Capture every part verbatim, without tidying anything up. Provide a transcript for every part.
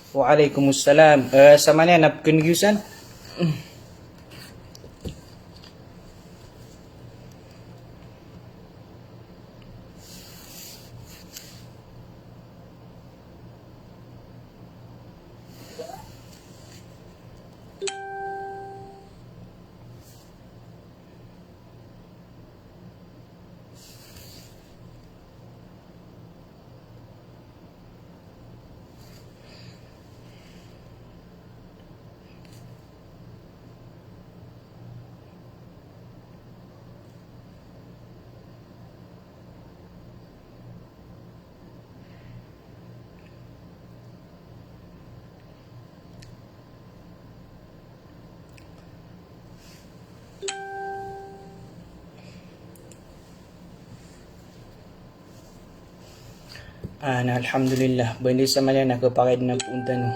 Wa alaykumus salam. Eh, sa mani a pkhan'g iyo san? Ah, na alhamdulillah. Bandi sa mani a kapakay na pon tano.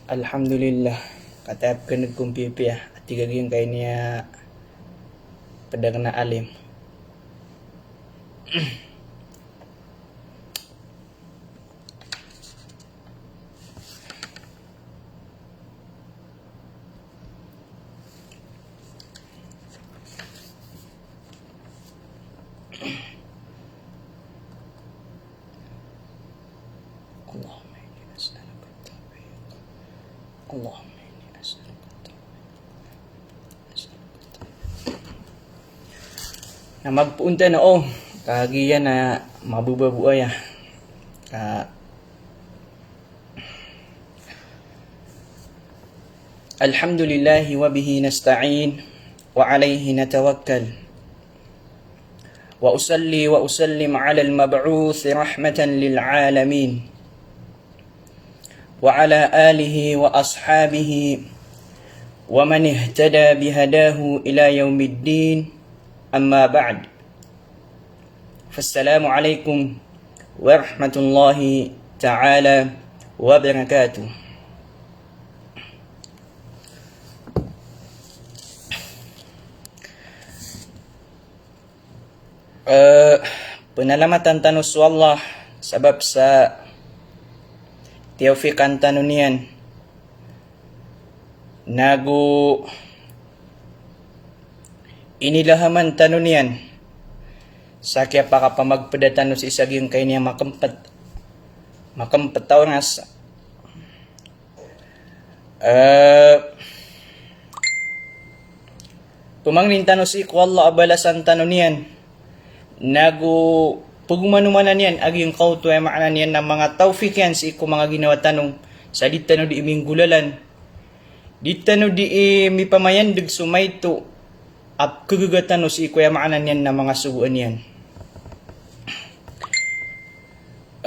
Alhamdulillah, kataya pkhan'g ko piyapiya, a tig a giyangkai niyan pd akn a alim. اللهم إني أسألك التوفيق. اللهم إني أسألك التوفيق. Na mapon tano, o, kagiya na mababa bo aya. Ka الحمد لله وبه نستعين وعليه نتوكل. وأصلي وأسلم على المبعوث رحمة للعالمين وعلى آله وأصحابه ومن اهتدى بهداه إلى يوم الدين. أما بعد. فالسلام عليكم ورحمة الله تعالى وبركاته. Eh, pnalamatan tano so Allah sabap sa tiyawfiqan tano niyan. Nago inilahaman tano niyan sa kiyapakapamagpda tano sii sa giyangkai niyan makmpt, makmpt a oras. Eh, pmangnin tano sii ko Allah a balasan tano niyan. Nago pagomanomanan iyan a giyangkoto, aya maana niyan na manga tawfiq iyan sii ko manga ginawa tano, sa di tano dii minggolalan, di tano dii mipamayandg so maito a pkhagaga tano sii ko, aya maana niyan na manga sogoan iyan.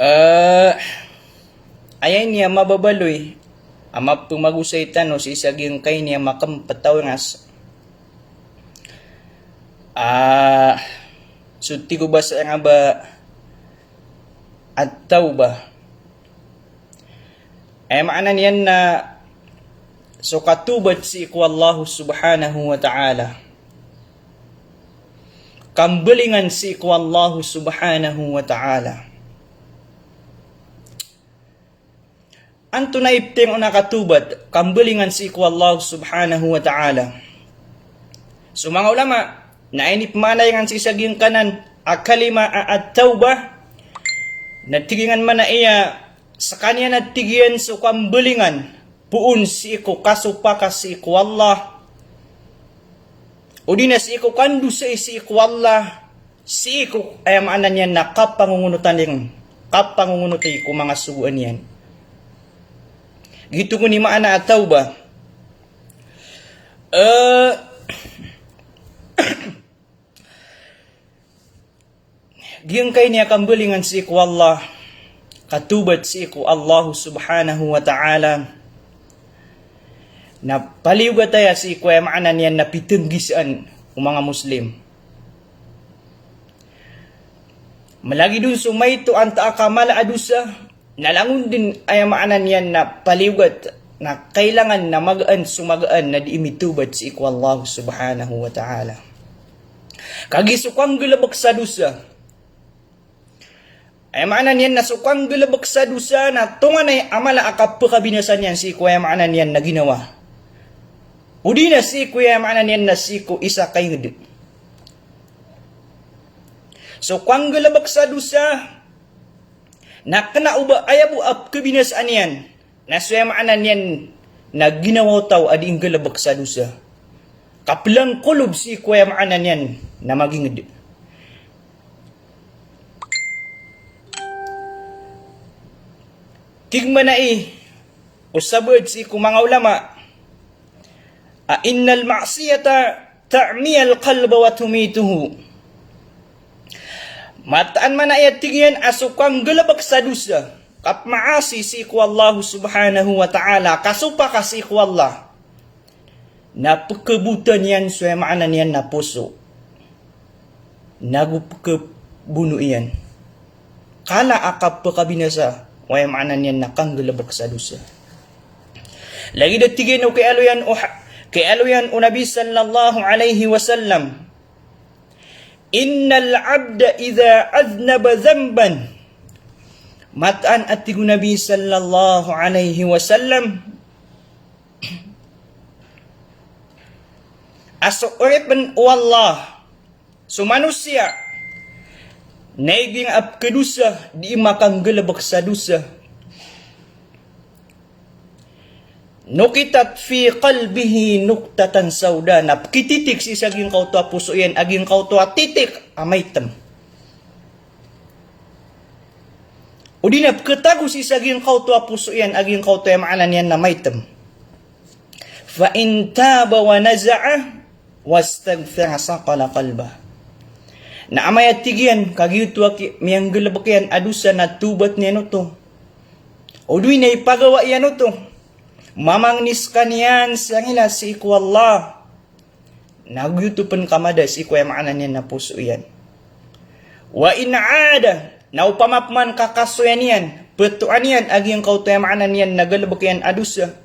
Eh, aya ini a mababaloy a mapmagosay tano sii sa giyangkai niyan makmpt a oras. Ah, so tig o ba sa Arab a at-tawbah. Aya maana niyan na so katobat sii ko Allah Subhanahu wa Ta'ala. Kambalingan sii ko Allah Subhanahu wa Ta'ala. Antonaa i pitharo on a katobat, kambalingan sii ko Allah Subhanahu wa Ta'ala? So manga ulama na inipmaana iran sii sa giyangkanan a kalima a at-tawbah, na tig iran man a iya, skaniyan a tig iyan so kambalingan poon sii ko kasopak sii ko Allah, odi na sii ko kandosai sii ko Allah, sii ko, aya maana niyan na kapangongonotan iyan, kapangongonoti ko manga sogoan iyan. Giyoto kon i maana a tawbah. Eh, giyangkai niyan kambalingan sii ko Allah, katobat sii ko Allah Subhanahu wa Ta'ala, na paliyogat aya sii ko aya maana niyan na pitenggisaan o manga Muslim. Malagid on so maito antaa ka mala a dosa, na langon den aya maana niyan na paliyogat, na kailangan na magaan so magaan na dii mitawbat sii ko Allah subhanahu wa ta'ala. Kagiya so kanggalebek sa dosa, aya maana niyan na so kanggalebek sa dosa na tonganay a mala a kapekabinasa niyan sii ko aya maana niyan na ginawa, odi na sii ko aya maana niyan na sii ko isa kainged. So kanggalebek sa dosa na kena o ba aya bo a pekabinasaan iyan na so aya maana niyan na ginawa o taw a dii nggalebek sa dosa. Kapelang kolob sii ko aya maana niyan na maginged. Tig manaya o sabaad sii ko manga ulama a, "Innal ma'siyata ta'miyal qalba wa tumituhu." Mataan manaya tig iyan a so kanggalebek sa dosa, kapemaasi sii ko Allah subhanahu wa ta'ala, kasopak sii ko Allah, na pekebotan iyan so aya maana niyan na poso, nago pekebono iyan. Kala a kapekabinasa o aya maana niyan na kanggalebek sa dosa. Lagid a tig iyan o kiyaaloyan o ha-, kiyaaloyan o Nabi sallallahu alaihi wasallam, "Innal abda idha adhnaba dhanban." Mataan a tig o Nabi sallallahu alaihi wasallam a so oripen o Allah, so manosiya na igira a pekedosa, dii makanggalebek sa dosa, nukitat fi qalbihi nuktatan sauda, na pekititik sii sa giyangkoto a poso iyan a giyangkoto a titik a maitem. Odi na peketago sii sa giyangkoto a poso iyan a giyangkoto a aya maana niyan na maitem. Fa in taba wa naza'a wastaghfara saqala qalbah. Na amay a tig iyan, kagiyoto a ki-, miyanggalebek iyan a dosa na tawbat niyan oto, odi na ipagawa iyan oto, mamangni sekaniyan sangila sii ko Allah, na giyoto pen kamada sii ko aya maana niyan na poso iyan. Wa in 'ada, na opama peman ka kasoyan iyan, petoan iyan a giyangkoto aya maana niyan na galebek iyan a dosa,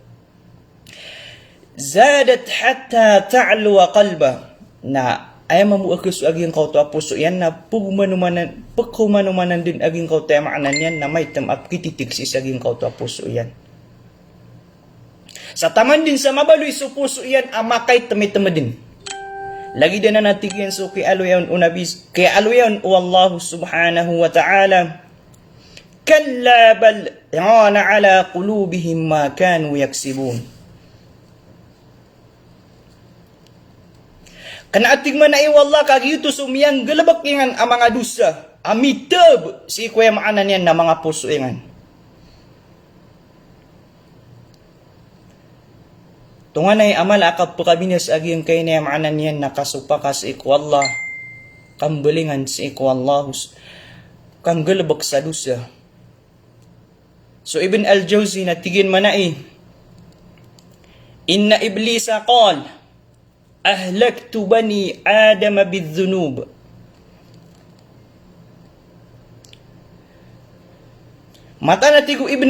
zadat hatta ta'luwa qalbah. Na aya mambo a kaso a giyangkoto a poso iyan na pegomanomanan, pegomanomanan den a giyangkoto aya maana niyan na maitem a pekititik sii sa giyangkoto a poso iyan. Sa taman den sa mabaloy so poso iyan a makaitem-item den. Lagid anan a tig iyan so kiyaaloya on o Nabi, kiyaaloya on o Allah subhanahu wa ta'ala, "Kalla bal rana ala qulubihim ma kanu yaksibun." Kena a tig manaya o Allah, kagiyoto so miyanggalebek iran a manga dosa a miteb sii ko aya maana niyan na manga poso iran. Tonganay a mala a kapekabinasa a giyangkai a aya maana niyan na kasopak sii ko Allah, kambalingan sii ko Allah, kanggalebek sa dosa. So Ibn al-Jawzi na tig iyan manaya, "Inna Iblisa qal, ahlaktu bani Adama bidh-dhunub." Mataan a tig o Ibn,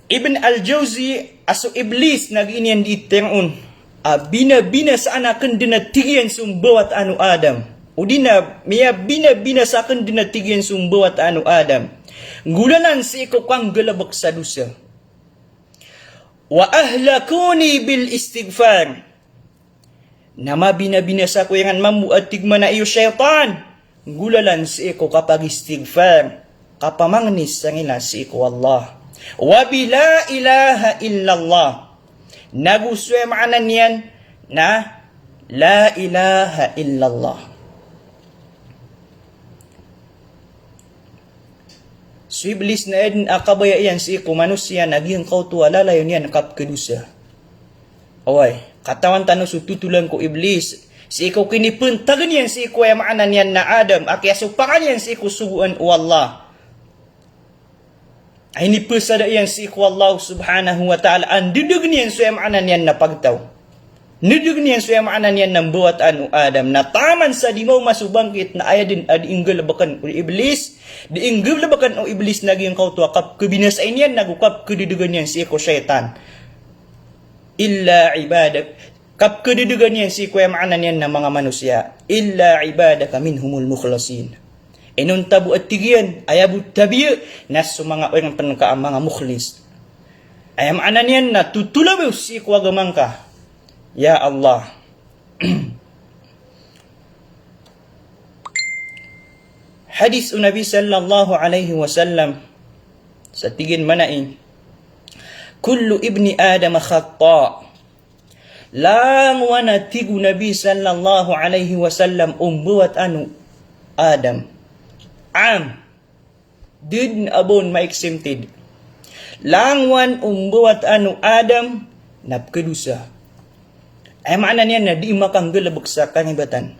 Ibn al-Jawzi a so Iblis na giya niyan di teroon a binabinasaan aken den a tig iyan so mbawataan o Adam. Odi na miyabinabinasa aken den a tig iyan so mbawataan o Adam, nggolalan sii ko kanggalebek sa dosa. Wa ahlakuni bil istighfar. Na mabinabinasa ko iran mambo a tig manaya o shaytan, nggolalan sii ko kapag-istighfar, kapamangni sangila sii ko Allah. Wa bi la ilaha illallah. Nago so aya maana niyan na la ilaha illallah. So Iblis na aya den a kabaya iyan sii ko manosiya na giyangkoto a lalayon iyan a kapekadosa. Oway, katawan tano so totolan ko Iblis sii ko kinipentagen iyan sii ko aya maana niyan na Adam, a kiyasopakan iyan sii ko sogoan o Allah. Ay, inipesada iyan sii ko Allah subhanahu wa ta'ala a ndedeg iyan so aya maana niyan na pagtaw. Ndedeg iyan so aya maana niyan na mbawatan o Adam. Na taman sa di maoma so bangkit na aya den a di inggalebeken o Iblis. Di inggalebeken o Iblis na giyangkoto a kapkebinasai niyan nago kapkededegan iyan sii ko shaytan. Illa ibadak. Kapkededegan iyan sii ko aya maana niyan na manga manosiya. Illa ibadaka minhumul mukhlasin. Inonta bo a tig iyan, aya bo tabiya na so manga oripen ka a manga mukhlis. Aya maana niyan na totolabaw sii ko agama ngka, ya Allah. Hadith o Nabi sallallahu alaihi wasallam, sa tig iyan manaya, kullu ibni Adam khata'. Langowan a tig o Nabi sallallahu alaihi wasallam o mbawatan o Adam. Am. Did abon ma-exempted. Langowan o mbawatan o Adam na pekedosa. Aya maana niyan na di makanggalebek sa kangibatan.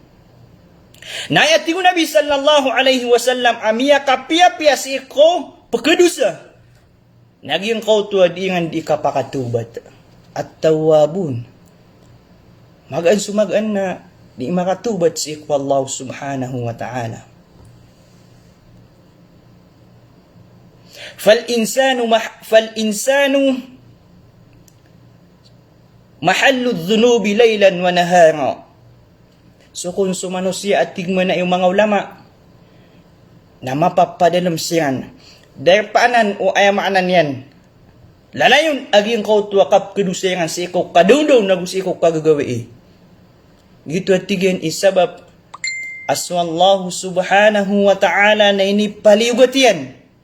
Na aya tig o Nabi sallallahu alaihi wasallam a miyakapiyapiya sii ko pekedosa na giyangkoto a di ngan di kapakatawbat. At-tawwabun. Magaan so magaan na di makatawbat sii ko Allah subhanahu wa ta'ala. Fal insanu mah-, fal insanu mahallu dhunubi laylan wa nahara. So kon so manosiya a tig manaya o manga ulama na mapapadalem siran. Darpa anan o aya maana niyan, lalayon a giyangkoto a kapkedosa iran sii ko kadawndaw nago sii ko kagagawii. Giyoto a tig iyan i sabap a so Allah subhanahu wa ta'ala na inipaliyogat iyan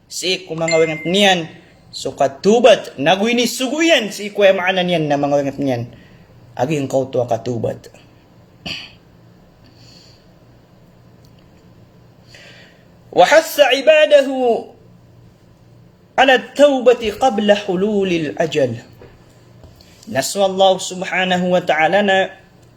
sii ko manga oripen iyan so katawbat, nago inisogo iyan sii ko aya maana niyan na manga oripen iyan a giyangkoto a katawbat. Wa hassa ibadahu ala tawbati qabla hululil ajal. Na so Allah subhanahu wa ta'ala na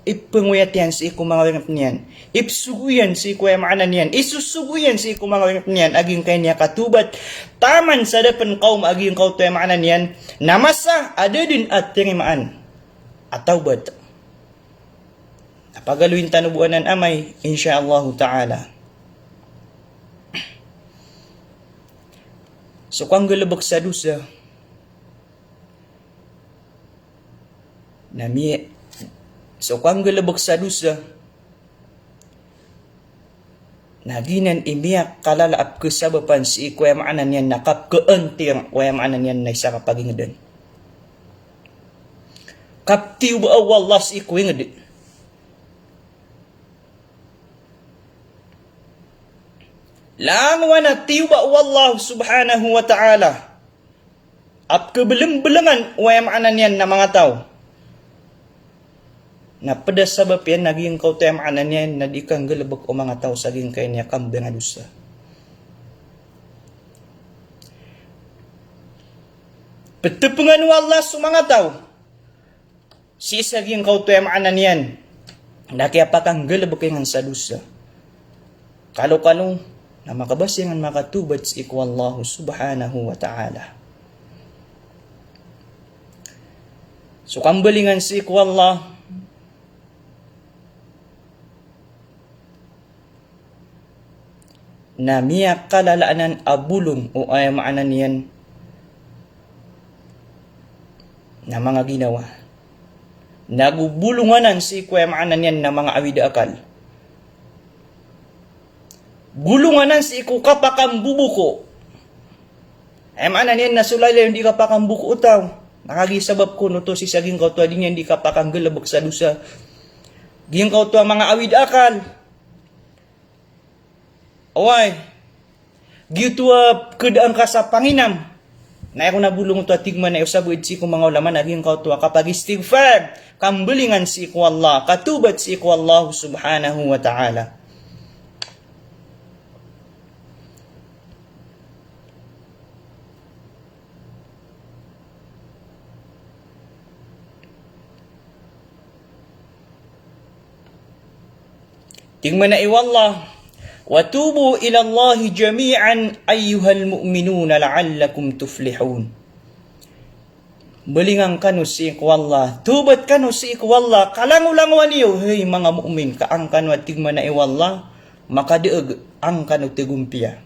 ipengoyat iyan sii ko manga oripen iyan, ipsogo iyan sii ko aya maana niyan, isosogo iyan sii ko manga oripen iyan a giyangkaya niyan katawbat, taman sa da pen kaoma a giyangkoto aya maana niyan na masa a da den a tarimaan a tawbat. Na pagaloyin tano bo anan amay, insha Allahu ta'ala. So kanggalebek sa dosa. Na mi-, so kanggalebek sa dosa na giyanan i miyakalala a pekesabapan sii ko aya maana niyan na kapkeentir o aya maana niyan na isa ka pagingeden. Kaptiyoba o Allah sii ko inged. Langowan a tiyoba o Allah subhanahu wa ta'ala a pekebelengbelengan o aya maana niyan na manga taw. Na ped a sabap iyan na giyangkoto aya maana niyan na di kanggalebek o manga taw sa giyangkaya niyan kambaradosa. Petepengan o Allah so manga taw sii sa giyangkoto aya maana niyan na kiyapakanggalebek iyan sa dosa. Kalokalo na makabasa iyan makatawbat sii ko Allah subhanahu wa ta'ala. So kambalingan sii ko Allah na miyakalala anan a bolong o aya maana niyan na manga ginawa. Nago bolong anan sii ko aya maana niyan na manga awid a akal. Bolong anan sii ko kapakamboboko. Aya maana niyan na so lalayon di kapakamboko o taw na kagiya sabap kon oto sii sa giyangkoto a di niyan di kapakanggalebek sa dosa. Giyangkoto a manga awid a akal. Oway. Giyoto a kedaan ka sa panginam. Na aya kon a bolong oto a tig manaya o sabaad sii ko manga ulama na giyangkoto a kapag-istighfar, kambalingan sii ko Allah, katawbat sii ko Allah subhanahu wa ta'ala. Tig manaya o Allah, Wa tubu ilallahi jami'an ayyuhal mu'minuna la'allakum tuflihun. Mbalingan kano sii ko Allah, tobat kano sii ko Allah, kalangolangowan iyo, hay manga mu'min, ka an kano, a tig man a, o Allah, makadaag, an kano tagompiya.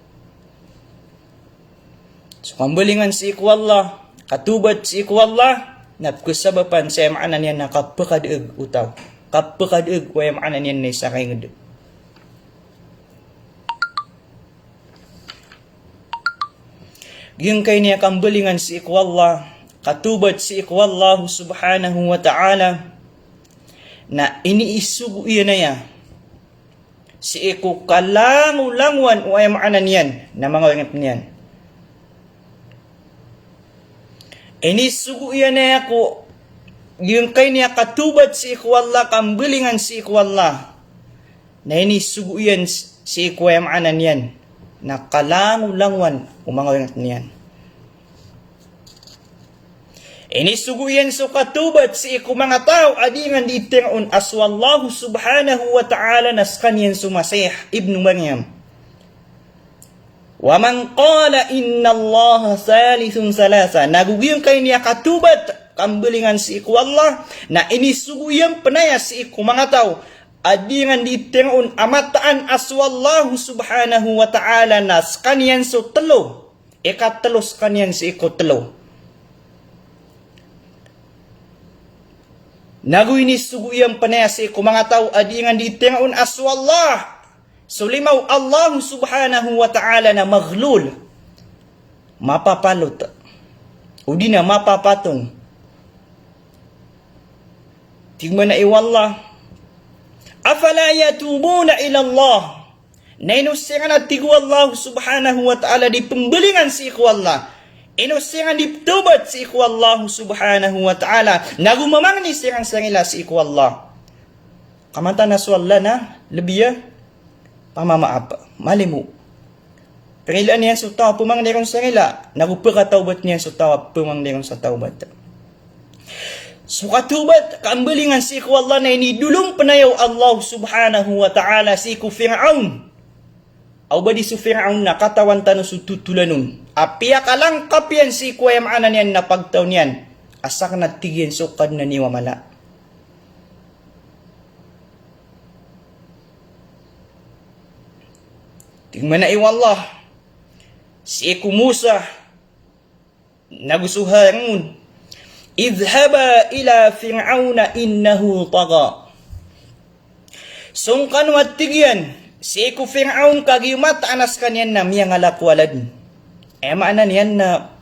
So kambalingan sii ko Allah, katobat sii ko Allah, na pkhasabapan sa aya maana niyan na kapkhadaag o taw. Kapkhadaag ko aya maana niyan na isa ka ingd. Giyangkai niyan kambalingan sii ko Allah, katobat sii ko Allah subhanahu wa ta'ala, na iniisogo iyan aya sii ko kalangolangowan o aya maana niyan na manga oriyan iyan. Inisogo iyan aya ko, giyangkai niyan katobat sii ko Allah, kambalingan sii ko Allah, na inisogo iyan s-, sii ko aya maana niyan na kalangolangowan o manga oriyan iyan. Inisogo iyan so katobat sii ko manga taw a di niyan dii tharoon a so Allah subhanahu wa ta'ala na skaniyan so Masih ibnu Maryam. Wa man qala innallaha thalithu thalatha. Na go giyangkai niyan katobat, kambalingan sii ko Allah, na inisogo iyan pn aya sii ko manga taw a di niyan dii tharoon a mataan a so Allah subhanahu wa ta'ala na skaniyan so tlo. Ikatlo skaniyan sii ko tlo. Na go inisogo iyan pn aya sii ko manga taw a di niyan dii tharoon a so Allah, so lima o Allah subhanahu wa ta'ala, na maghlul. Mapapalot. O di na mapapatong. Tig man a, o Allah, afala yatubuna ilallah. Na ino siran, a tig o Allah subhanahu wa ta'ala, dii pmbalingan sii ko Allah. Ino siran dii ptobat sii ko Allah subhanahu wa ta'ala. Na go mamangni siran sangila sii ko Allah. Ka mataan a so Allah na lbi a pamamaap. Malimo. Pngilaan iyan so taw a pmangni ron sangila, na go pkatawbat iyan so taw a pmangni ron sa tawbat. So katobat, kambalingan sii ko Allah, na inidolong pn aya o Allah subhanahu wa ta'ala sii ko Fir'aun. Aw ba di so Fir'aun na katawan tano so totolan on. Apiya kalangkap iyan sii ko aya maana niyan na pagtaw niyan. A sakn a tig iyan so Kadnan iyo a mala. Tig man a, o Allah, sii ko Musa, na go so Harun, idhhaba ila Fir'auna innahu tagha. Song kano, a tig iyan, sii ko Fir'aun, kagiya mataan a skaniyan na miyangalako a ladn. Aya maana niyan na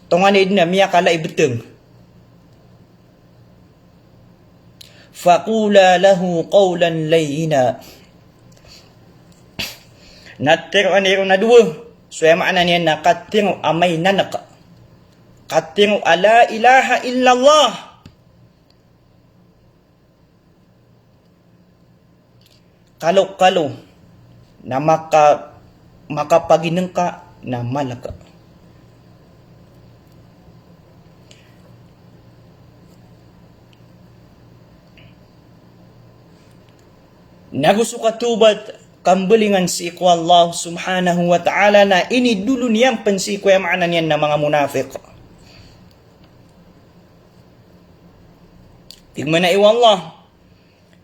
tonganay dn a miyakala i btng. Faqula lahu qawlan layyina. Na tharoa niyo ron a dowa. So aya maana niyan na katharo a mainank. Katharo a la ilaha illallah. Kalokalo na maka-, makapaginengka na malk. Nago so katobat, kambalingan sii ko Allah subhanahu wa ta'ala, na inidolon iyan pn sii ko aya maana niyan na manga munafiq. Tig man a, o Allah,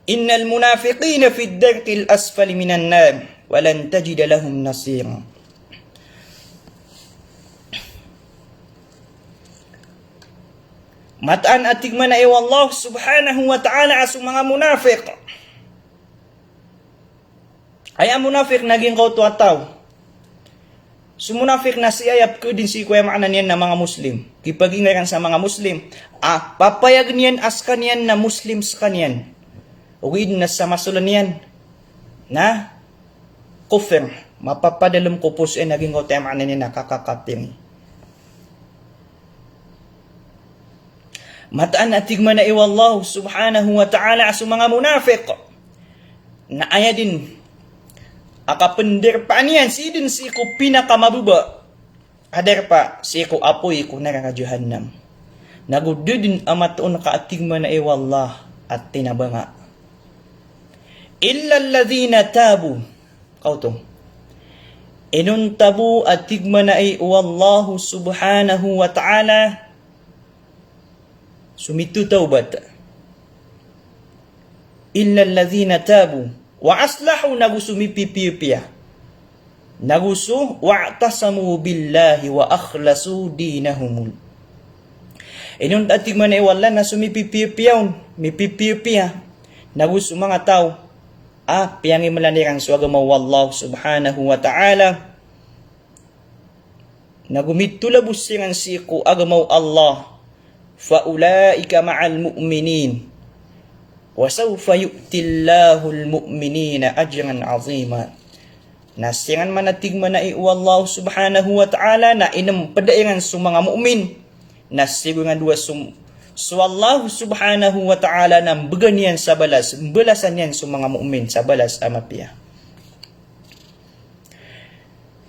innal munafiqina fid darkil asfali minan nar, wa lan tajida lahum nasira. Mataan a tig man a, o Allah subhanahu wa ta'ala, a so manga munafiq. Aya munafiq na giyangkoto a taw. So munafiq na sii aya pkhaadn sii ko aya maana niyan na manga Muslim. Kipagingay iran sa manga Muslim. A, papayag iyan a skaniyan na Muslim skaniyan. Ogaid na sa masolan iyan na kufr. Mapapadalm ko poso iyan a giyangkoto aya maana niyan na kakakapir. Mataan a tig man a, o Allah subhanahu wa ta'ala, a so manga munafiq na aya dn a kapndarpaan iyan sii dn sii ko pinakamababa a darpa sii ko apoy ko naraka Jahannam. Nago da dn a matoon ka a tig man a, o Allah, a tinabanga. Illa alladhina tabu. kaoto. Inonta bo a tig mambo o Allah subhanahu wa ta'ala so mitotawbat. Illa alladhina tabu wa aslahu, nago so mipipiyapiya. Nago so wa'tasamu billahi wa akhlasu dinahum. Inonta, tig mambo o Allah, na so mipipiyapiya on, mipipiyapiya. Nago so manga taw a piyangimlan iran so agama o Allah subhanahu wa ta'ala. Nago mitolabos siran sii ko agama o Allah. Fa ulaika ma'al mu'minin. Wa sawfa yu'tillahul mu'minina ajran azima. Na siran man, a tig mambo o Allah subhanahu wa ta'ala, na inempeda iran so manga mu'min. Na siran a dowa so, so Allah subhanahu wa ta'ala na mbegan iyan sa balas, mbalasan iyan so manga mu'min sa balas a mapiya.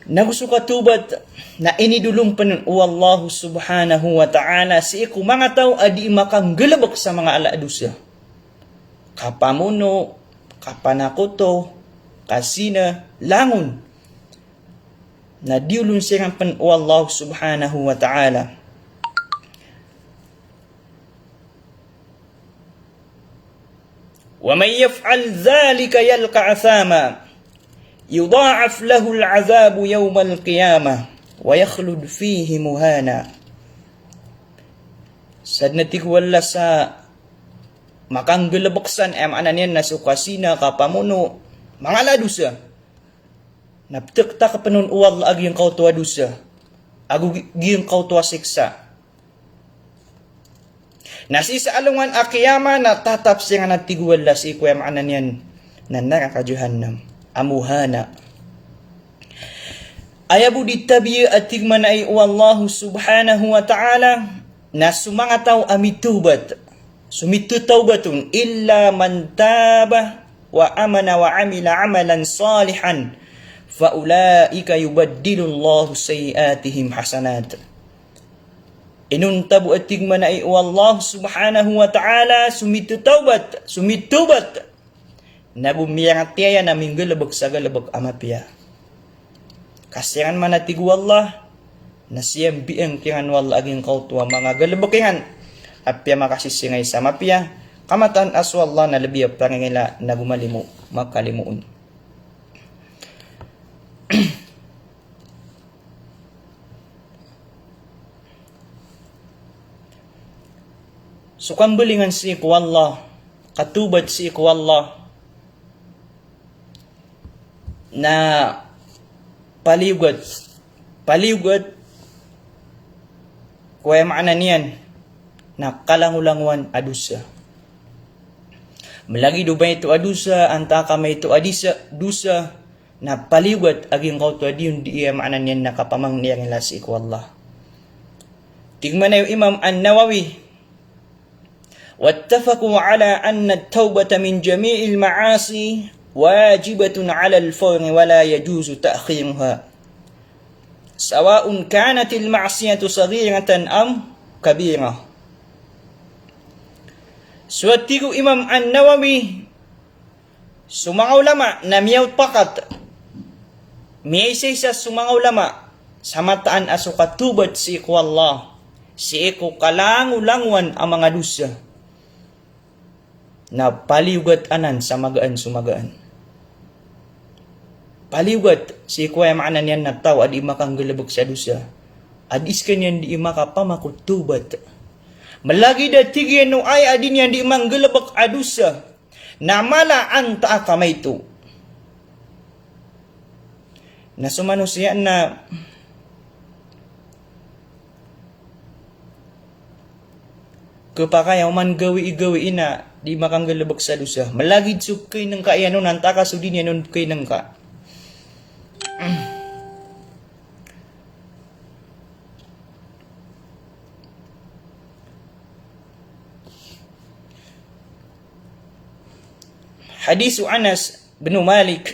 Nago so katawbat na inidolompen o Allah subhanahu wa ta'ala sii ko manga taw a dii makanggalebek sa manga ala a dosa. Kapamono, kapanakoto, kazina, langon. Na diyolon siran pen o Allah subhanahu wa ta'ala. Wa man yaf'al dhalika yalqa athama yudha'af lahul adhabu yawmal qiyamah wa yakhlud fihi muhana. Sadn, a tig o Allah, sa makanggalebek san, aya maana niyan na so kazina, kapamono, manga ala a dosa. Na ptektakepen on o Allah a giyangkoto a dosa, ago gi-, giyangkoto a siksa. Na sii sa alongan a qiyamah na tatap siran, a tig o Allah, sii ko, aya maana niyan na naraka jahannam a muhana. Aya bo di tabiya, a tig mambo o Allah subhanahu wa ta'ala, na so manga taw a mitawbat, so mitotawbat on, illa man taba wa amana wa amila amalan salihan, fa ulaika yubaddilullahu sayyi'atihim hasanat. Inonta bo, a tig mambo o Allah subhanahu wa ta'ala, so mitotawbat, so mitawbat, na bo miyaratiyaya na minggalebek sa galebek a mapiya. Ka siran man, a tig o Allah, na siyambian kiran o Allah a giyangkoto a manga galebek iran a piyamakasisingay sa mapiya, ka mataan a so Allah na lebi a pangingila nago malimo, makalimo on. So kambalingan sii ko Allah, katawbat sii ko Allah, na paliyogat, paliyogat ko, aya maana niyan na kalangolangowan a dosa. Malagid o ba ito a dosa, antaa ka maito a disa, dosa, na paliyogat a giyangkoto a di on dii, aya maana niyan na kapamangni a ngila sii ko Allah. Tig mambo o Imam An-Nawawi, wattafaqu ala anna at-tawbata min jami'il ma'asi wajibatun ala al-fawri wa la yajuzu ta'khiruha, sawa'un kanatil ma'siyatu saghiratan am kabirah. So, a tig o Imam An-Nawawi, so manga ulama na miyaopakat, miyaisaisa so manga ulama sa mataan a so katawbat sii ko Allah, sii ko kalangolangowan a manga dosa, na paliyogat anan sa magaan so magaan. Paliyogat sii ko, aya maana niyan na taw a dii makanggalebek sa dosa, a dii sekaniyan dii makapamako tawbat. Malagid a tig iyan o aya a dii niyan dii manggalebek a dosa, na mala antaa ka maito. Na so manosiya na kepakay a oman gawii-gawii na dii makanggalebek sa dosa. Malagid so pekainengka iyan on, antaa ka so dii niyan on pekainengka. Hadith Anas bin Malik.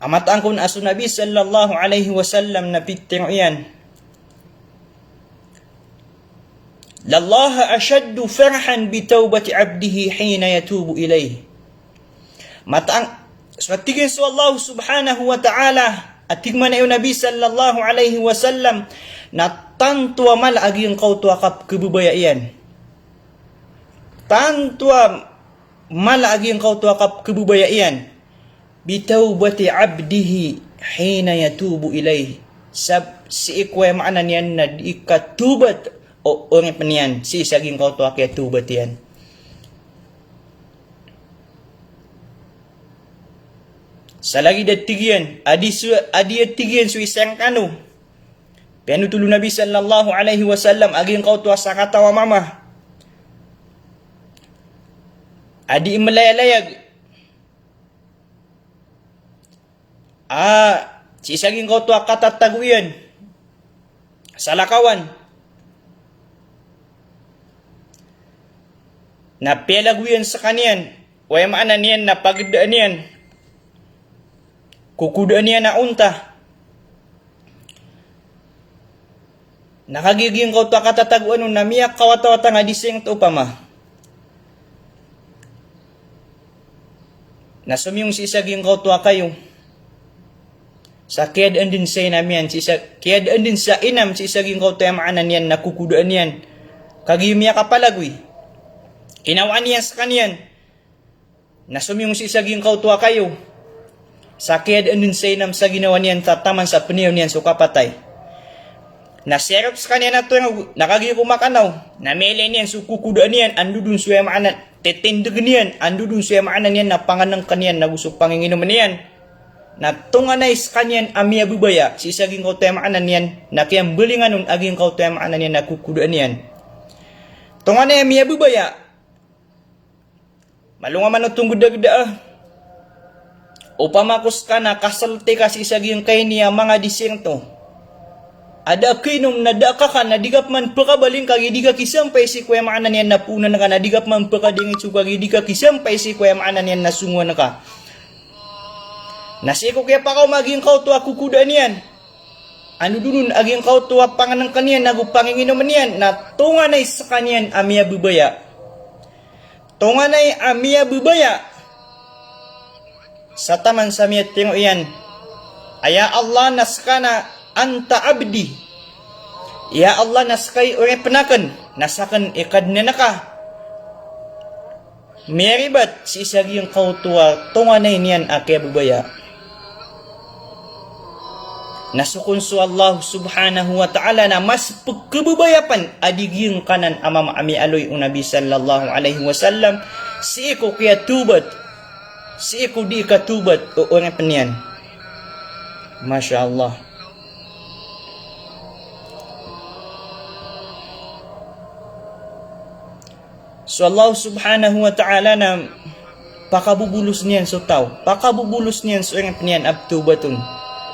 A mataan kon a so Nabi sallallahu alaihi wasallam na pitharo iyan, "Lallaha ashaddu farahan bi tawbati abdihi hina yatubu ilayh." Mataan, So a tig iyan so Allah subhanahu wa ta'ala, a tig mambo o Nabi sallallahu alaihi wasallam, na tanto a mala a giyangkoto a kapkhababaya iyan. Tanto a mala a giyangkoto a kapkhababaya iyan. Bitawbati abdihi hina yatubu ilayh. Sab-, sii ko aya maana niyan na di katawbat o, o oripen iyan, sii sa giyangkoto a kiyatawbat iyan. Sa lagid a tig iyan, a di so, a di a tig iyan so isa rkano. Piyanothol o Nabi sallallahu alaihi wasallam a giyangkoto a sakataw a mama a di melayalayag. A, sii sa giyangkoto a katatago iyan sa lakawan. Na piyalagoy iyan sekaniyan, o aya maana niyan na pagedaan iyan, kokodaan iyan a onta. Na kagiya giyangkoto a katatagoan on na miyakawatawata nga di sengto opama. Na somiyong sii sa giyangkoto a kayo. Sa kiyadaan den sa inam iyan, sii sa, kiyadaan den sa inam sii sa giyangkoto a aya maana niyan na kokodaan iyan. Kagiya miyakapalagoy. Kinawaan iyan sekaniyan. Na somiyong sii sa giyangkoto a kayo. Sa kiyadaan den sa inam sa ginawa niyan, sa taman sa peniyaw niyan so kapatay. Na siyarap sekaniyan a torog, na kagiya ko makanaw, na miyailay niyan so kokodaan iyan, ando den so aya maana, tetendegen iyan, ando den so aya maana niyan na pangenengken iyan, nago so panginginomen iyan. Na tonganay sekaniyan a miyababaya, sii sa giyangkoto a aya maana niyan, na kiyambalingan on a giyangkoto a aya maana niyan na kokodaan iyan. Tonganay a miyababaya, Malo nga man oto nggedageda a. Opama ko seka na kaselte ka sii sa giyangkai niyan a manga di sengto. A da a kainom na da a kakan na di ka peman pekabaling kagiya di ka kisampay sii ko aya maana niyan na poonan ka na di ka peman pekadingit so kagiya di ka kisampay sii ko aya maana niyan na songowan ka. Na sii ko kiyapakaoma a giyangkoto a kokodaan iyan. Ando den on a giyangkoto a pangenengken iyan, nago panginginomen iyan, na tonganay sekaniyan a miyababaya. Tonganay a miyababaya. Sa taman sa miyatengo iyan. A ya Allah na seka na anta abdi. Ya Allah na seka i oripen aken, na saken i Kadnan ka. Miyaribat sii sa giyangkoto a tonganay niyan a kiyababaya. Na so kon so Allah subhanahu wa ta'ala na mas pekhababaya pen a di giyangkanan a mama a miyaaloy o Nabi sallallahu alaihi wasallam, sii ko kiyatawbat, sii ko di katawbat o oripen iyan. Masha Allah. So Allah subhanahu wa ta'ala na pakabobolos niyan so taw, pakabobolos niyan so oripen iyan a petawbat on.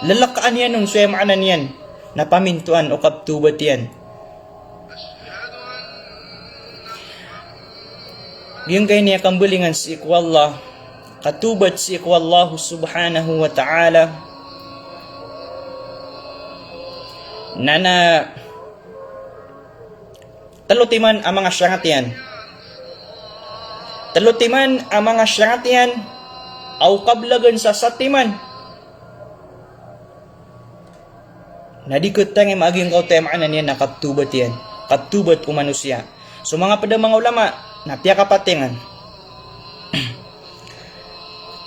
Lelekaan iyan on so aya maana niyan na pamintoan o kapetawbat iyan. Giyangkai niyan a kambalingan sii ko Allah, katawbat sii ko Allah subhanahu wa ta'ala. Na na Telo timan a manga syarat iyan. Telo timan a manga syarat iyan, aw kablagan sa satiman. Na di ketengem a giyangkoto a aya maana niyan na kapetawbat iyan. Kapetawbat o manosiya. So manga ped a manga ulama, na piyakapatingan.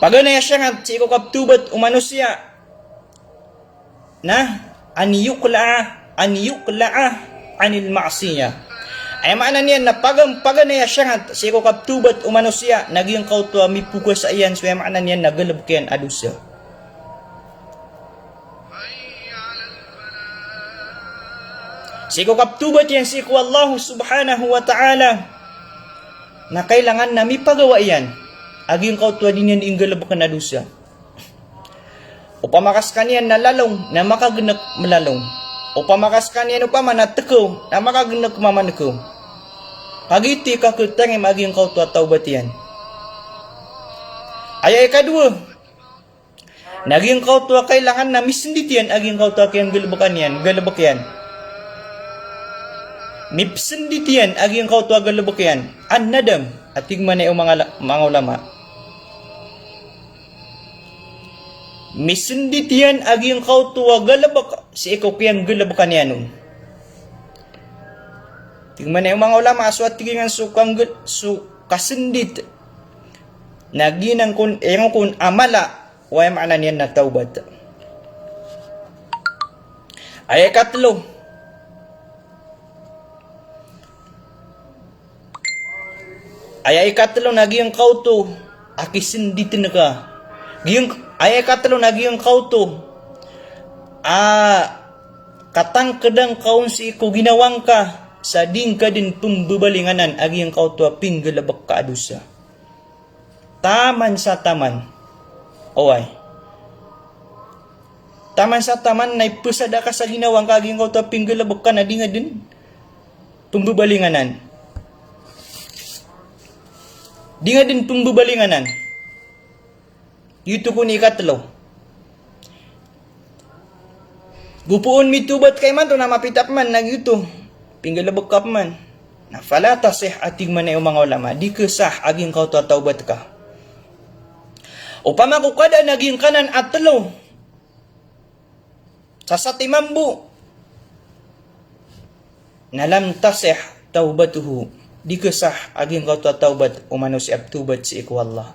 Paganay a syarat sii ko kapetawbat o manosiya. Na, an yuqla'a, an yuqla'a anil ma'siyah. Aya maana niyan na pagan-, paganay a syarat sii ko kapetawbat o manosiya, na giyangkoto a mipokasa iyan so aya maana niyan na galebek iyan a dosa. Sii ko kapetawbat iyan sii ko Allah subhanahu wa ta'ala, na kailangan na mipagawa iyan a giyangkoto a di niyan inggalebeken a dosa. Opama ka sekaniyan na lalong, na makagenek melalong. Opama ka sekaniyan opama na tekew, na makagenek mamanekew. Kagiya ito i kaketengem a giyangkoto a tawbat iyan. Aya ikadowa, na giyangkoto a kailangan na misendit iyan a giyangkoto a kiyanggalebekan iyan, galebek iyan. Mipesendit iyan a giyangkoto a galebek iyan. An-nadam, a tig mambo o manga la-, manga ulama. Misndit iyan a giyangkoto a galbk sii ko kiyanggalbkan iyan on. Tig man o manga ulama a so a tig iyan so kanggl-, so kasndit na giyanan kon, iyan kon a mala, aya maana niyan na tawbat. Aya ikatlo. Aya ikatlo na giyangkoto a kisnditn ka. Giyang-, aya ikatlo na giyangkoto a katangkdn ka on sii ko ginawang ka sa di ngka dn pmbabalinganan a giyangkoto a pinggalbk ka a dosa. Taman sa taman. Oway. Taman sa taman na ipsada ka sa ginawang ka a giyangkoto a pinggalbk ka na di nga dn pmbabalinganan. Di nga dn pmbabalinganan. Giyoto kon ikatlo. Go poon mitawbat ka imanto na mapita pman na giyoto. Pinggalbk ka pman. Na fala tasih a tig man o manga ulama. Di khasah a giyangkoto a tawbat ka. Opama ko kada na giyangkanan a tlo. Sa satiman bo na lam tasih tawbatuhu. Di khasah a giyangkoto a tawbat o manosiya a ptawbat sii ko Allah.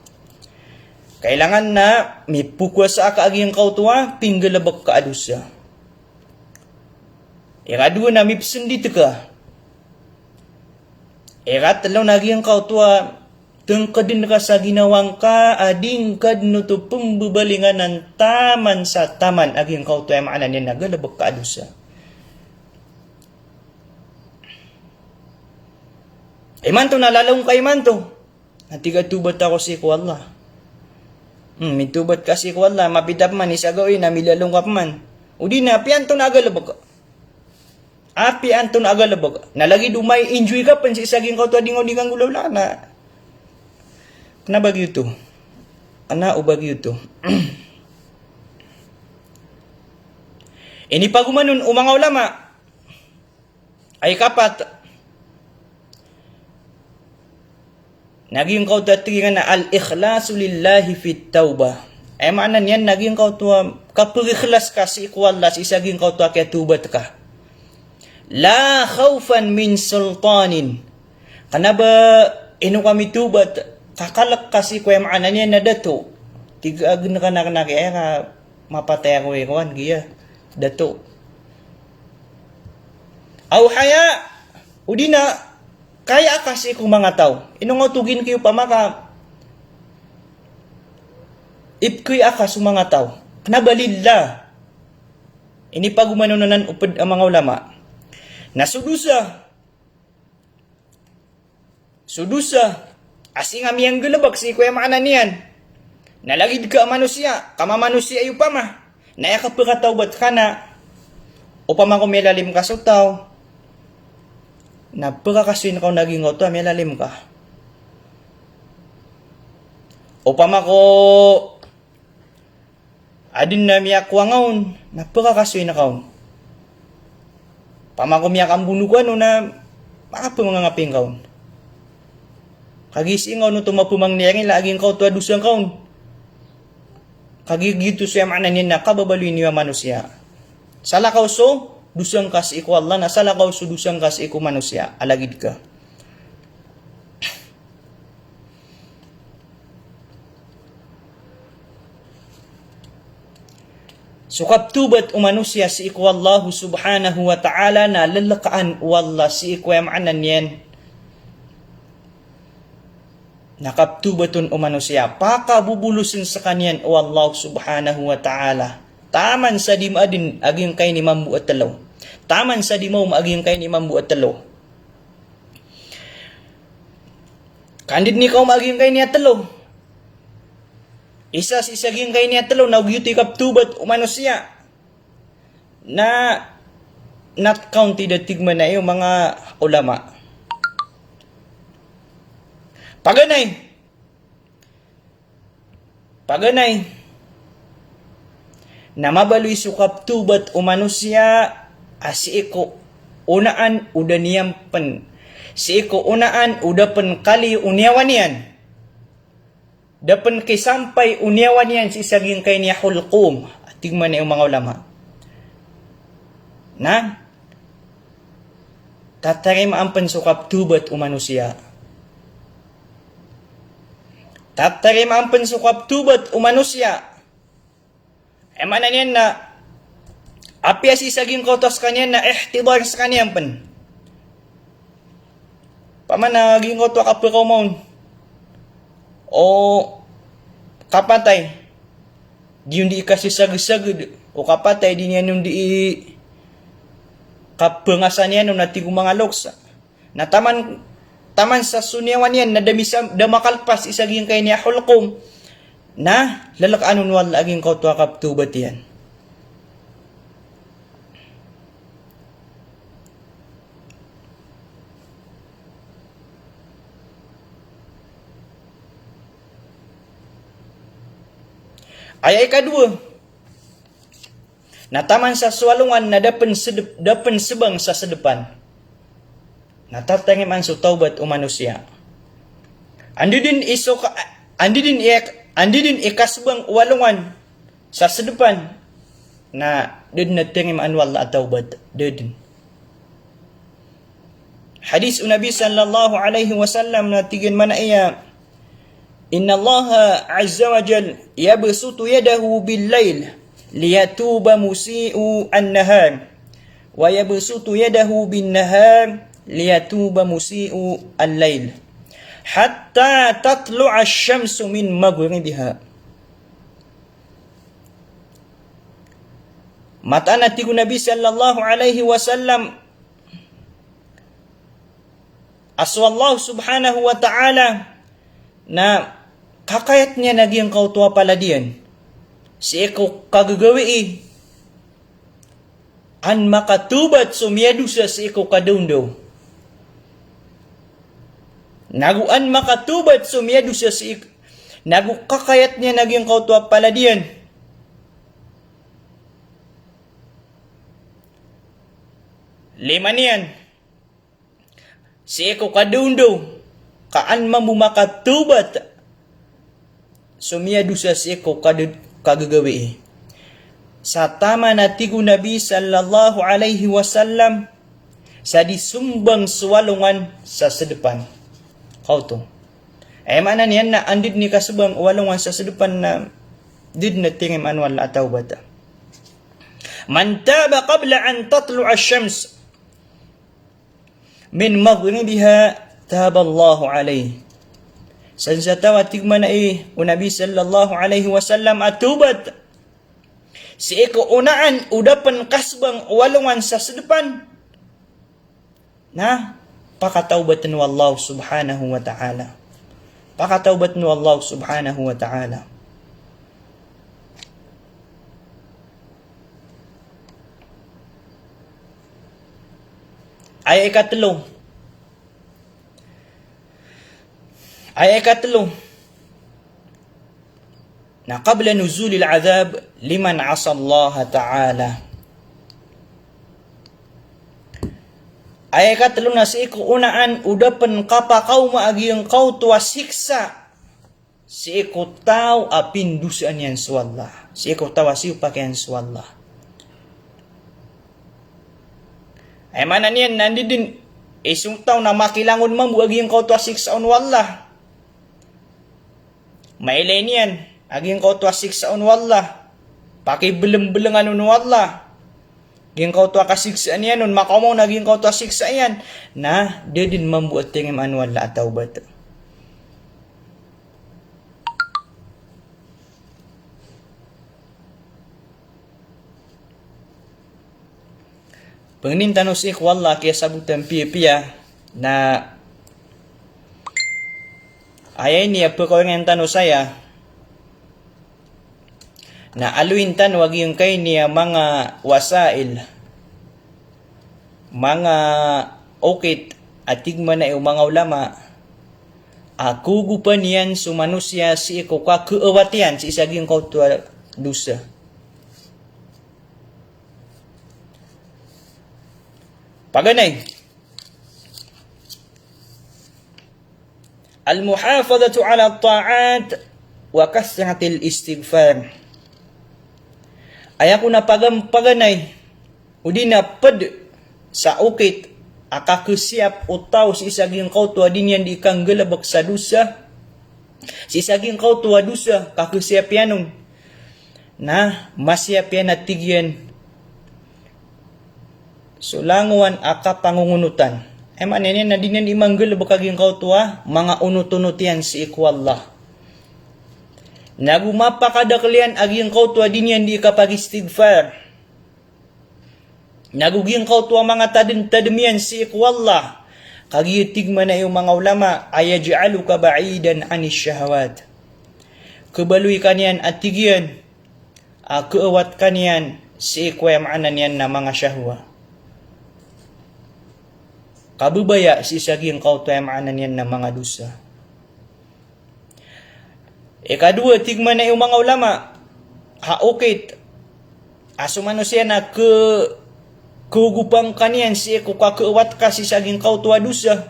Kailangan na mipkhasa ka a giyangkoto a pinggalbk ka a dosa. Ikadowa na mipsndit ka. Ikatlo na giyangkoto a tngkdn ka sa ginawang ka a di ngka dn oto pmbabalinganan taman sa taman a giyangkoto a aya maana niyan na galbk ka a dosa. Imanto na lalong ka imanto. Na tig a tawbat ako sii ko Allah. Hmm, mitawbat ka sii ko Allah, mapita pman isa gawii na milalong ka pman. O di na, apiya antonaa a galbk. Apiya antonaa a galbk. Na lagid o mai-enjoy ka pn sii sa giyangkoto a di nga o di nggolawla na. Kna ba giyoto. Kna o ba giyoto. Inipagoman on o manga ulama. Aya ikapat, na giyangkoto a tig iyan a al-ikhlasu lillahi fit tawbah. Aya maana niyan na giyangkoto a kapagikhlas ka sii ko Allah sii sa giyangkoto a kiyatawbat ka. La khawfan min sultanin. Kna ba ino ka mitawbat, kakalk ka sii ko aya maana niyan na dato. Tig a gn ka na kna ki aya ka mapatay ako i kowan, giya, dato. Aw haya, o di na, kaya ka sii ko manga taw. Ino nga oto gin ki opama ka ipkaya ka so manga taw. Kna ba lillah. Inipagoman on anan o pd a manga ulama. Na so dosa, so dosa a sii nga miyanggalbk sii ko aya maana niyan na lagid ka a manosiya, ka mamanosiya i opama. Na aya kapkatawbat ka na opama ko miyalalim ka so taw, na pkakasoyin ka on a giyangkoto a miyalalim ka. Opama ko adn a miyakowa nga on, na pkakasoyin ka on. Opama ko miyakambono ka on na makapmangangaping ka on. Kagiya sii nga on oto mapmangni a giyangkoto a dosa ngka on. Kagiya giyoto so aya maana niyan na kababaloy niyo a manosiya. Salakaw so dosa ngka sii ko Allah, na salakaw so dosa ngka sii ko manosiya a lagid ka. So kaptawbat o manosiya sii ko Allah subhanahu wa ta'ala na llkaan o Allah sii ko aya maana niyan na kaptawbat on o manosiya. Pakabobolosin skaniyan o Allah subhanahu wa ta'ala. Taman sa di maadn a giyangkai ini mambo a tlo. Taman sa di maoma a giyangkai ini mambo a tlo. Kandid ni kaoma a giyangkai ini a tlo. Isa sii sa giyangkai ini a tlo na o giyoto i kaptawbat o manosiya. Na not counted a tig man o manga ulama. Paganay. Paganay na mabaloy so kaptawbat o manosiya a sii ko onaan o da niyan pn, sii ko onaan o da pn kali o niyawa niyan. da pn kisampay o niyawa niyan sii sa giyangkai niya hulqum, a tig man o manga ulama, na tatarimaan pn so kaptobat o manosiya. Tatarimaan pn so kaptobat o manosiya. Aya maana niyan na apiya sii sa giyangkoto a skaniyan na ihtidar skaniyan pn. Opama na giyangkoto a kapakaoma on o kapatay, di on di ikasisagsagd o kapatay, di niyan on di i-, kapangasa niyan on a tig o manga loks. Na taman, taman sa so niyawa niyan na da misa-, da makalpas sii sa giyangkai niya hulqum, na lalkaan on o Allah a giyangkoto a kaptobat iyan. Aya ikadowa, na taman sa so alongan na da pn sdp-, da pn sbang sa sdpan, na tatarimaan so tawbat o manosiya. Anda dn i so ka-, anda dn i, anda dn i kasbang o alongan sa sdpan, na da dn a tarimaan o Allah a tawbat, da dn. Hadis o Nabi sallallahu alaihi wasallam na tig iyan mambo a, "Innallaha azza wa jal yabsutu yadahu bil lail liyatuba musi'u an-nahar, wa yabsutu yadahu bin nahar liyatuba musi'u al-lail, hatta tatlu'a ash-shamsu min maghribiha." Mataan a tig o Nabi sallallahu alaihi wasallam, a so Allah subhanahu wa ta'ala na kakayat niyan a giyangkoto a palad iyan sii ko kagagawii an makatawbat so miyadosa sii ko kadaondaw. Nago an makatawbat so miyadosa sii, nago kakayat niyan a giyangkoto a palad iyan. Lima niyan, sii ko kadaondaw, ka an mambo makatawbat so miyadosa sii ko kade-, kagagawii. Sa taman a tig o Nabi sallallahu alaihi wasallam, sa di sombang so alongan sa sdpan. Kaoto. Aya maana niyan na anda dn i kasbang o alongan sa sdpan na da dn a tarimaan o Allah a tawbat. "Man taba qabla an tatlu'a ash-shams min maghribiha, taballahu alayh." San sa taw a tig mambo o Nabi sallallahu alaihi wasallam a tawbat sii ko onaan o da pn kasbang o alongan sa sdpan, na pakatawbatn o Allah subhanahu wa ta'ala. Pakatawbatn o Allah subhanahu wa ta'ala. Aya ikatlo. Aya ikatlo. Na qabla nuzulil adhab liman 'asa Allah ta'ala. Aya ikatlo na sii ko onaan o da pn kapakaoma a giyangkoto a siksa sii ko taw a pindosaan iyan so Allah, sii ko taw a siyopak iyan so Allah. Aya maana niyan na anda dn i so taw na makilangon mambo a giyangkoto a siksa on o Allah. Mailay niyan a giyangkoto a siksa on o Allah, pakiblngblngan on o Allah. Giyangkoto a kasiksaan iyan on, makaoma on a giyangkoto a siksa iyan, na da dn mambo a tarimaan o Allah a tawbat. Pangnin tano sii ko Allah a kiyasabotan piyapiya, na aya ini a pkaoringn tano saya, na aloyin tano a giyangkai niya manga wasail, manga okit a tig mambo o manga ulama a kogopan iyan so manosiya sii ko kakaawat iyan sii sa giyangkoto a dosa. Paganay, al-muhafadhatu ala at-ta'at Wa kathratil istighfar. Aya kon a pagam-, paganay, odi na ped sa okit a kakesiyap o taw sii sa giyangkoto a di niyan di kanggalebek sa dosa, sii sa giyangkoto a dosa, kakesiyap iyan on. Na masiyap iyan a tig iyan so langowan a kapangongonotan. Aya maana niyan na di niyan di manggalebek a giyangkoto a manga onot-onot iyan sii ko Allah. Nago mapakadakel iyan a giyangkoto a di niyan di kapagistighfar. Nago giyangkoto a manga tadem-tadem iyan sii ko Allah. Kagiya tig mambo o manga ulama, ayaj'aluka ba'idan 'anis shahawat. Kebaloy ka niyan a tig iyan a keewat ka niyan sii ko aya maana niyan na manga shahwa. Kabebaya sii sa giyangkoto a aya maana niyan na manga dosa. Ikadowa, tig mambo o manga ulama, ha okit a so manosiya na ke-, keogopan ka niyan sii ko kakeewat ka sii sa giyangkoto a dosa.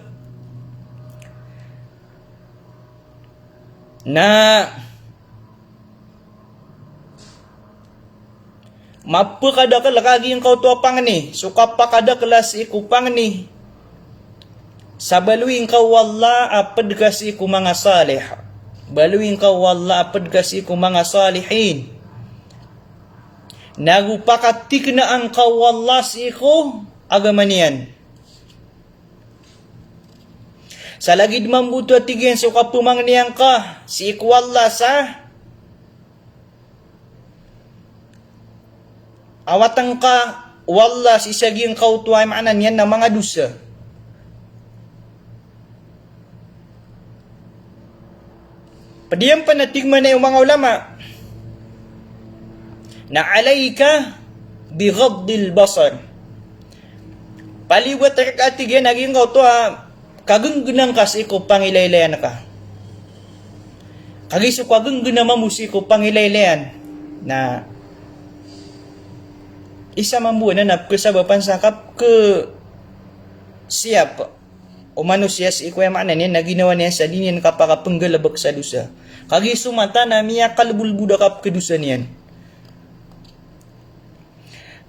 Na mapekadakel ka giyangkoto a pangni, so kapakadakel a sii ko pangni. Sa baloy ngka o Allah a ped ka sii ko manga salih. Baloy ngka o Allah a ped ka sii ko manga salihin. Nago pakatiknaan ka o Allah sii ko agama niyan. Sa lagid mambo oto a tig iyan so kapemangnian ka sii ko Allah sa awatan ka o Allah sii sa giyangkoto a aya maana niyan na manga dosa. Ped iyan pen a tig mambo o manga ulama na alayka bi ghaddil basar. Paliogat reka a tig iyan a giyangkoto a kagenggenan ka sii ko pangilaylayan ka. Kagiya so kagenggena mambo sii ko pangilaylayan na isa mambo anan a pekesabapan sa kapekesiyap o manosiya sii ko aya maana niyan na ginawa niyan sa di niyan kapakapenggalebek sa dosa. Kagiya so mata na miyakalebodlebod a kapekedosa niyan.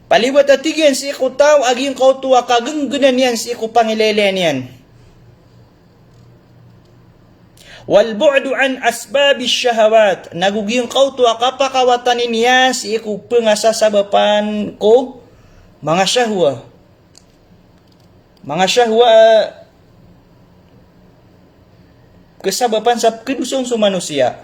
Paliogat a tig iyan sii ko taw a giyangkoto a kagenggenan iyan sii ko pangilaylayan iyan. Wal bu'du an asbabish shahawat. Nago giyangkoto a kapakawatani niyan sii ko pengasasabapan ko manga shahwa. Manga shahwa a kesabapan sa pekedosa on so manosiya.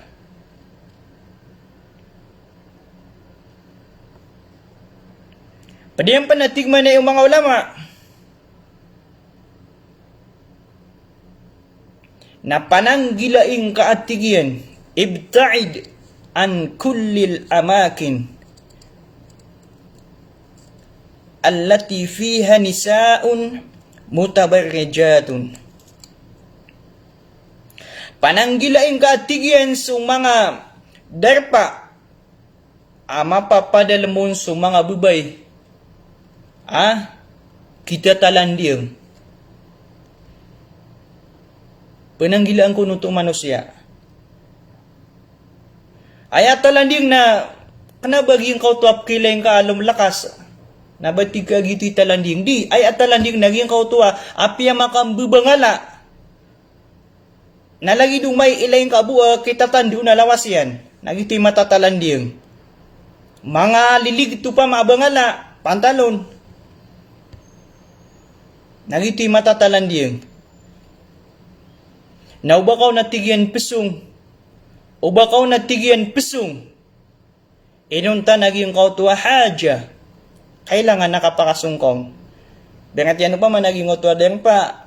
Ped iyan pen a tig mambo o manga ulama na pananggilai ngka a tig iyan, ibta'id an kullil amakin allati fiha nisa'un mutabarrijatun. Pananggilai ngka a tig iyan so manga darpa a mapapadalem on so manga bebay a kitatalandiang. Penanggilaan kon oto manosiya. Aya talandiang na kena ba giyangkoto a pekiilay ngka a lomlakas na ba tig ka gioto i talandiang. Di, aya talandiang na giyangkoto a apiya makambebangala na lagid o maiilay ngka bo a kitatandi on a lawas iyan, na gioto i matatalandiang. Manga lilig to pama a bangala, pantalon. Na gioto i matatalandiang. Na o ba ka on a tig iyan pesong. O ba ka on a tig iyan pesong. Inonta na giyangkoto a haja. Kailangan a kapakasong ka on. Bangkatiyan opama na giyangkoto a darpa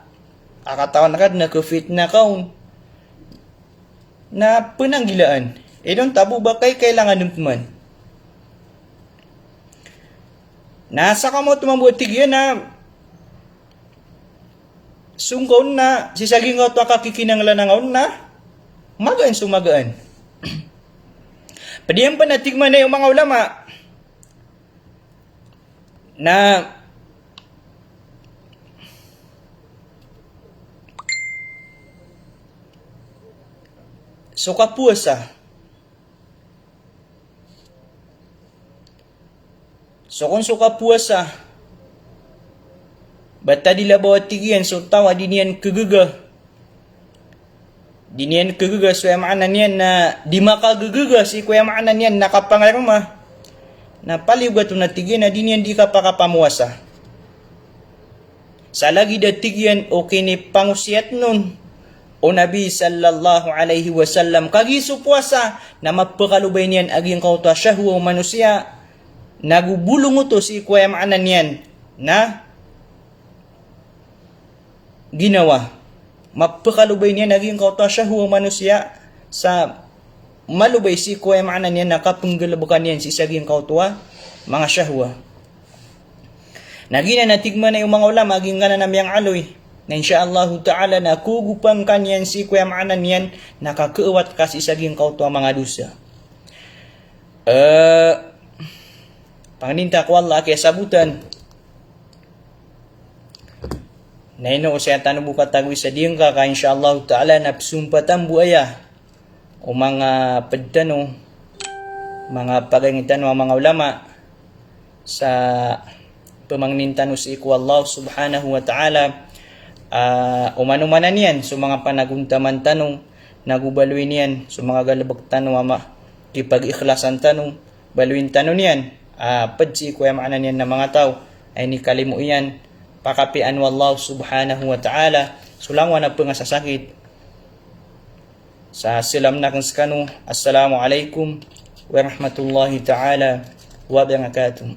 a katawan ka den a kefitna ka on. Na penanggilaan. Inonta bo ba kay kailangan den peman. Na sa kamo to mambo a tig iyan a song ka on na, sii sa giyangkoto a kakikinanglan anga on na magaan so magaan. Ped iyan pen a tig mambo o manga ulama na so kapowasa. So kon so kapowasa, ba tadila ba a tig iyan so taw a di niyan kagaga, di niyan kagaga so aya maana niyan na di makagagaga sii ko aya maana niyan na kapangarma, na paliyogat on a tig iyan a di niyan di kapakapamowasa. Sa lagid a tig iyan o kinipangosiyat on o Nabi sallallahu alaihi wasallam, kagiya so powasa na mapekalobay niyan a giyangkoto a shahwa o manosiya, nago bolong oto sii ko aya maana niyan na ginawa. Mapekalobay niyan a giyangkoto a shahwa o manosiya sa malobay sii ko aya maana niyan na kapenggalebeka niyan sii sa giyangkoto a manga shahwa. Na giyanan a tig man o manga ulama a giyangkanan a miyangaloy, na insha Allahu ta'ala na kogopan ka niyan sii ko aya maana niyan na kakeewat ka sii sa giyangkoto a manga dosa. Eh, pangnin ta ko Allah a kiyasabotan. Na ino o saya tano bo katagoy sa diyangka ka, insha Allahu ta'ala, na pesompatan bo aya o manga ped tano, manga pagaing tano a manga ulama, sa pemangnin tano sii ko Allah subhanahu wa ta'ala, ah, o manomanan iyan so manga panagontaman tano, nago baloyin iyan so manga galebek tano a ma-, kipag-ikhlasan tano, baloyin tano niyan, ah, ped sii ko aya maana niyan na manga taw a inikalimo iyan, pakapiyaan o Allah subhanahu wa ta'ala so langowan a pengasasakit. Sa salam aken sekano, Assalamu alaikum warahmatullahi ta'ala wabarakatuh.